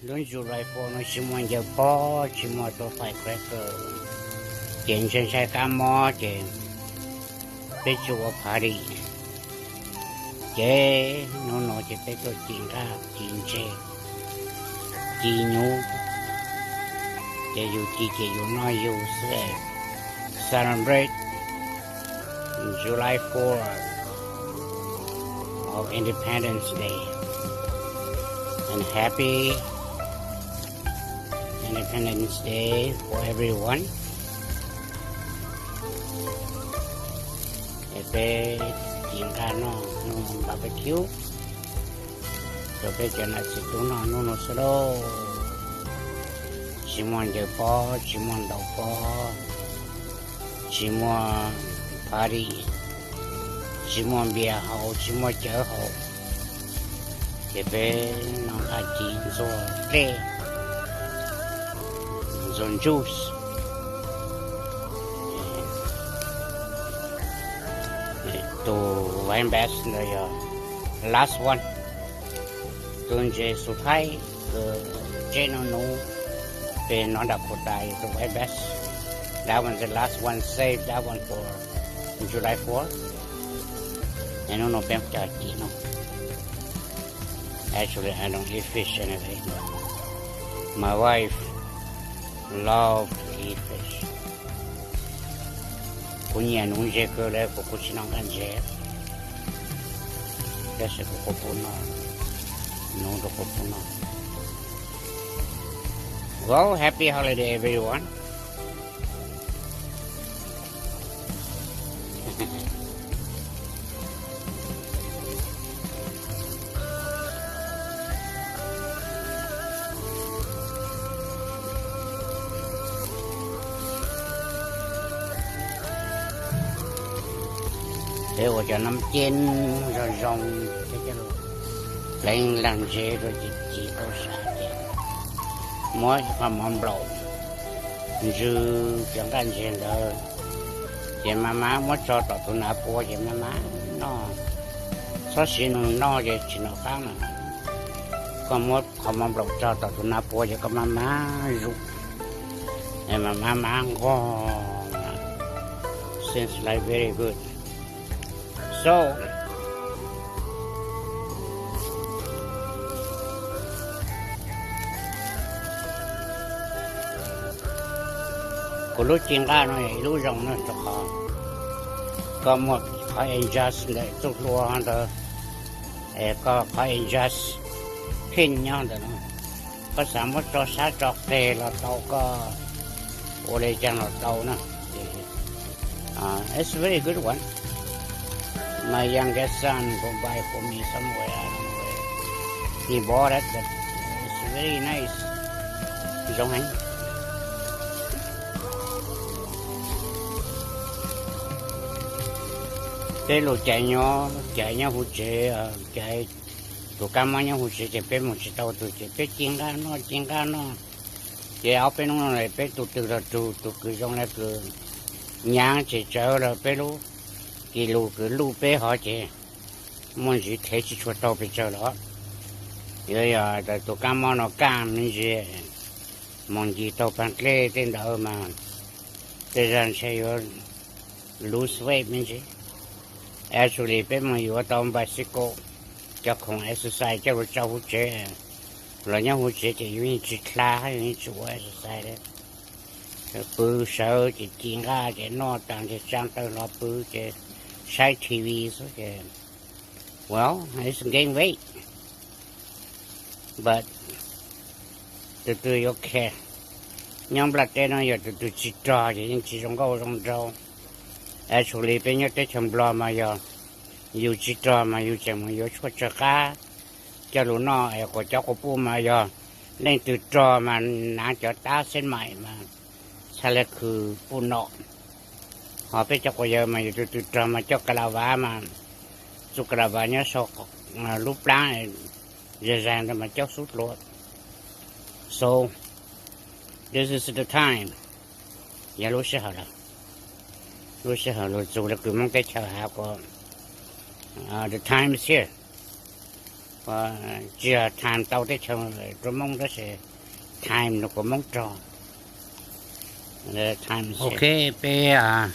Lub July four no tsis muaj ncaws pob, tsis muaj tua firecracker, ces ntshai ntshai kab mob ces peb tsis ua party. Ces hnub no ces peb tuaj ci nqaj ci ntses, ci nyuv, ces yus ci ces yus noj yus xwb. Celebrate July four, our Independence Day, and happy Independence Day for everyone. Es peb ci nqaj noj, noj barbecue rau peb cov nam txiv tub noj hnub no xwb lauj. Tsis muaj ncaws pob, tsis muaj ntaus pob, tsis muaj party, tsis muaj npias haus, tsis muaj cawv haus, ces peb noj nqaj ci ntxuag dlej, ntxuag juice. Tus white bass ntawd yog last one, tus ntses xus thaib kws tseb noj nuv pem no nram qhov tas yog tus white bass. That one, the last one, save that one for July four. Es hnub no peb cog ci noj. Actually, I don't eat fish anyway. My wife love to eat fish. Kuv nyiam nuv ntses kawg li, kuv kuv tsis noj nqaj ntses, tab sis kuv kuv pub noj, nuv rau kuv pub noj. Well, happy holiday everyone. Peb ua cov nab ceeb zoo zoo, pleev lag ntses rau ces ci tau sab ces muab qhov mov nplaum ntsw cov nqaj ntses ntawd, ces mas mas muab tso tom tus nav pua ces mas mas noj. Txhob siv nws noj ces tsis noj qab na. Koj muab qhov mov nplaum tso tom tus nav pua ces koj mas mas zuj, mas mas mas nqos. Seems like very good. So, kuv lub ci nqaj no yog ib lub zoo no rau qhov koj muaj qhov adjust ntawm txuj hlua ntawd, es koj qhov adjust pin nyob ntawm no, koj xav muab tso sab tso qeg los tau, koj ua li cas los tau na. It's a very good one. My youngest son go buy for me somewhere, I don't know where. He bought it, but it's very nice. Zoo heev. Peb lug caiv nyob, caiv nyob huv tsev, caiv tus kab mob nyob huv tsev ces peb mus tsis tau tus ces peb ci nqaj noj ci nqaj noj. Ces ob peb hnub no peb tus twg los rug tus kws zoo le kws nyaav ces tsawv lawm peb lub kis lus kws luj peb hov ces muaj ntsis thev tsis tshua tau pes tsawg los. Yuav yog tus kab mob no kaj me ntsis, moog ncig tau paag dlej tej ntawd mas tej zag ntshe yuav lose weight me ntsis. Actually peb moog yuav tau bicycle, cov khoom exercise coj lug tso huv tsev, los nyob huv tsev ces yus yeej tsis dlha hab yus yeej tsis ua exercise li. Pw sawv ces ci nqaj ces noj taag ces tsaa tawg hlo pw ces saib T V xwb ces, well, it's gain weight. But tus twg yuav care, nyob nplaj teb no yog tus twg tsis rog ces yeej tsis zoo nkauj zoo nraug. Actually peb nyob teb chaws Nplog mas yog yus tsis rog mas yus tseem mus yuav tshuaj tsawg qab coj lug noj es quas cov quas puj mas yog leej twg rog mas naav cov tab xeb maim mas txhaj le khwv puj nom. Ho peb cov quas yawg mas yus tus twg rog mas coj ka la vav mas txuj ka la vav nyob sau lub plaab zag zag ntawd mas coj xub dlua. So this is the time, yog lub sij hawm lawm. Lub sij hawm lug txug le kws Moob teb chaws has kuas the time is here. Tsis yog time tau teb chaws rau Hmoob tab sis time nws kuv Hmoob rog. Ok, peb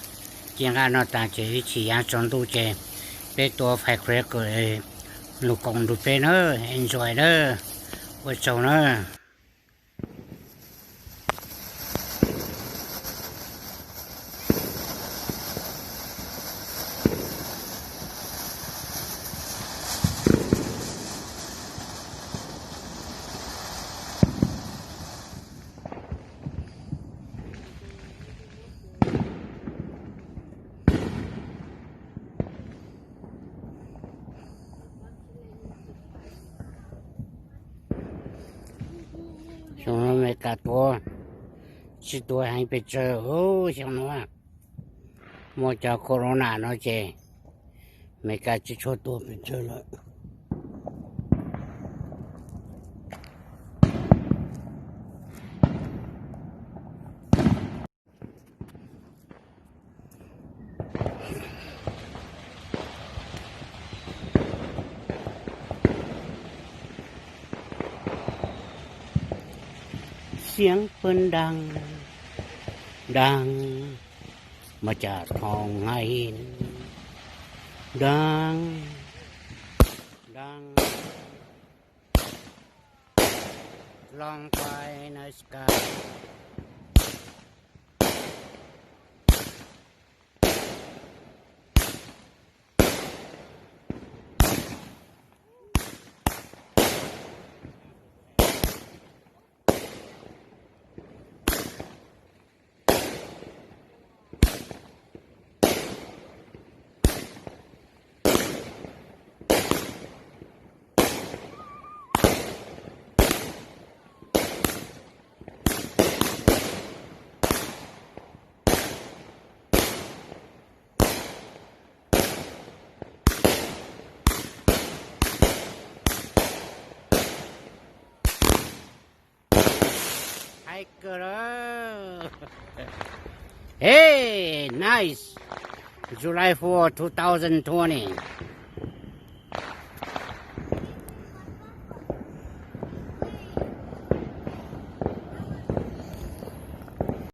cia nqa no tas ces ib chim yav tsaus ntuj ces peb tua firecracker lug koom nrug peb na, enjoy na, ua tsaug na. Xyoo no Amelikas tuag, tsis tuag heev pes tsawg xyoo no. Muaj cov corona no ces Amelikas tsis tshua tuag pes tsawg lawm. Xeev pw daag daag, mas cas thoo hais daag daag, long by night sky. Hais kawg lawm. Hey, nice. July four, two thousand twenty.